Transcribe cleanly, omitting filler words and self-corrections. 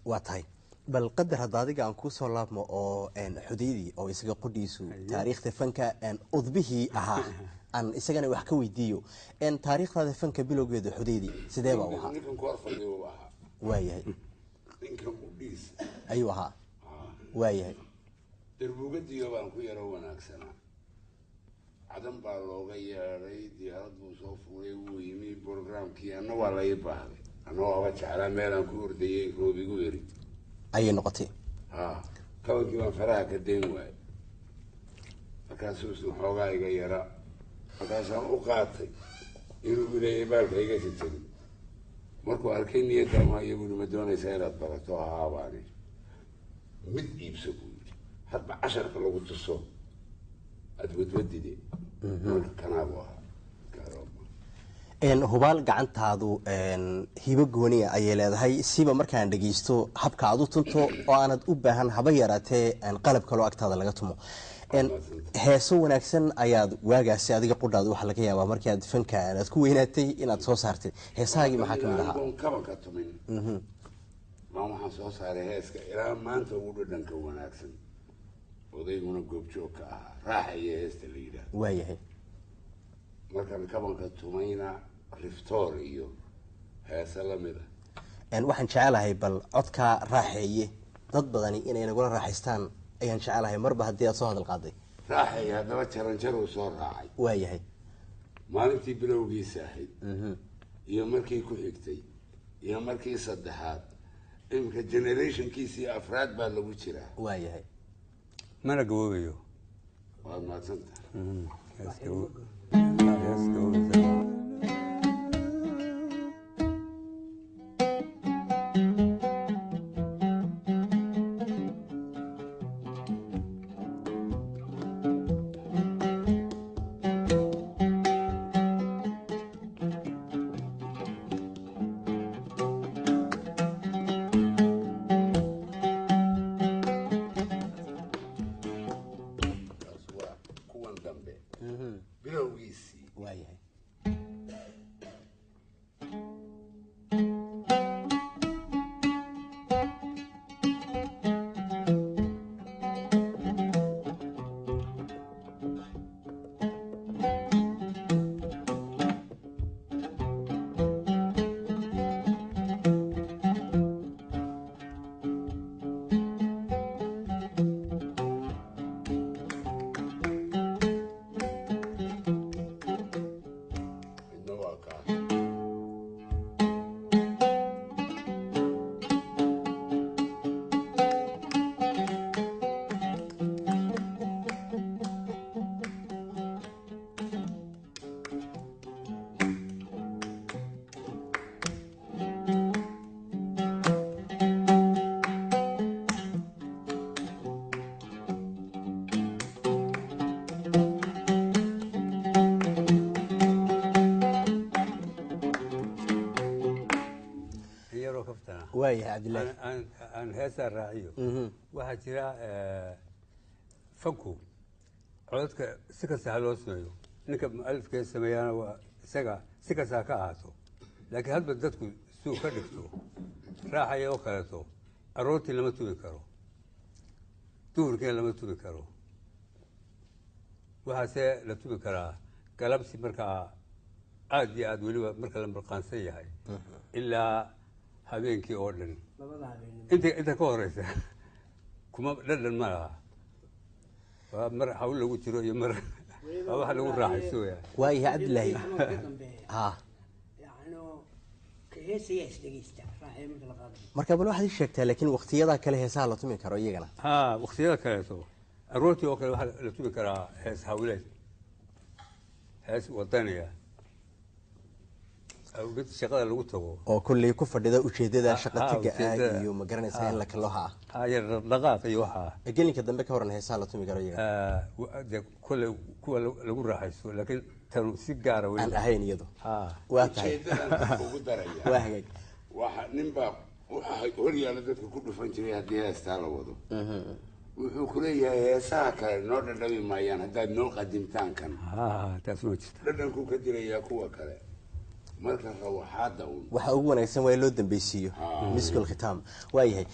Waa tahay. Bal qadar hadda adiga aan kusoo laabmo oo Xudaydi oo isaga qudhiisu taariikhda fanka udbihii ahaa aan isagana wax ka weydiiyo. Taariikhdaada fanka bilowgeeda, Xudaydi, sidee baa u ahaa? Ninkan ku hor fadhiyo uu ahaa. Waayahay. Ninkan udhiis ayuu ahaa. Waayahay. Darbuugadiyo baan ku yaro wanaagsanaa. Cadan baa looga yeedhay, diyaarad buu soo fuulay, wuu yimi programkii, anna waa la ii baahday, anna waaba jeclaa meelaan ku ordayay, roob igu eri ayay noqotay. Ha, kabankii baan faraha ka dayn waayay, markaasuu isna xoogaa iga yara, markaasaan u qaatay inuu ileeyay baalka iga jajabin. Markuu arkay niyaddan waa iyaguna ma doonaysaa inaad barato? Haabaani mid iibso buu yidhi, hadba casharka lagu tuso aad wadwadide. Marka kanaabu ahaa. Hubaal gacantaadu hibo gooniya ayay leedahay, siba markaan dhegeysto habka aad u tunto oo aanad u baahan haba yaraatee qalab kaloo agtaada laga tumo. Heeso wanaagsan ayaad waagaasi adiga qudhaada waxaa laga yaabaa markii aad fanka aad ku weynaatay inaad soo saartay. Heesahaagii maxaa kamid ahaa? Anigoon kabanka tumin baan waxaan soo saaray heeska ilaa maanta ugu dhadhanka wanaagsan, odayguna goobjoog ka ahaa, Raaxaya heesta la yidhaahdo. Waayahay. Markaan kabanka tumayna Riftoor iyo heese lamid a. Waxaan jecelahay bal codkaa Raaxeeye dad badani inay nagula raaxaystaan ayaan jecelahay, marba haddii aad soo hadal qaaday. Raaxeeye haddaba jaranjaruu soo raacay. Waayahay. Maalintii bilowgiisa ahayd iyo markii ku xigtay iyo markii saddexaad, iminka generationkiisii afraad baa lagu jiraa. Waayahay. Mana gaboobayo. Waad mahadsantahay. Hees hees gaboobaysa. Kaas waa kuwan dambe bilowgiisii. Waayahay. Midna waa kaa. In yaroo kaftana. Waayahay, Cabdillaahi. Aan heesaa raaciyo. Waxaa jira fanku codadka si kasta ha loo sameeyo, ninka mualifkee sameeyaana waa isaga, si kasta ha ka ahaato, laakiin hadba dadku suu ka dhigto. Raaxaya oo kaleeto aroortii lama tumi karo, duhurkiina lama tumi karo, waxaase la tumi karaa galabsi, markaa aada iyo aada weliba marka la marqaansan yahay ilaa habeenkii oo dhan. Labada habeenimo. Inta ka horeysa kuma dhadhan ma laha, waa mar hawl lagu jiro iyo mar waa wax lagu raaxaysto weya. Waayahay, Cabdillaahi. Ka dambeeya. Ha. Yacni ka heesaya isdhegeysta Raaxaya marka la qaadayo. Marka bal waxaad ii sheegtaa laakiin waqtiyadaa kale heesaha la tumi karo iyagana. Ha, waqtiyada kaleeto aroortii oo kale waxaa la tumi karaa hees hawleed, hees wadaniya, mid shaqada lagu tago. Oo kolley ku fadhida ujeedada shaqa taga ah ujeedada. Iyo ma garanaysaa in la kaloha ah. Ha, iyo dhaqdhaqaaq iyo waxaa. Gelinka dambe ka waran heesaha la tumi karo iyaga? Dee kolley kuwa lagu raaxaysto, laakiin tanu si gaara aan weliba ahayn iyadu. Ha. Waa tahay. Ujeedadan ugu daraya. Waa hagaag. Waxa nin baa waxa hor yaalla dadka ku dhufan jiray haddii heestaa la wado, wuxuu ku leeyahay heesaha kale noo dhadhami maayaan haddaad noo qadimtaan kan. Ha, taas waa jirta. Dhadhankuu ka dilayaa kuwa kale. Marka rawaxaadda un Waxa ugu wanaagsan waa in loo dambeysiiyo miskul khitaam, waayahay.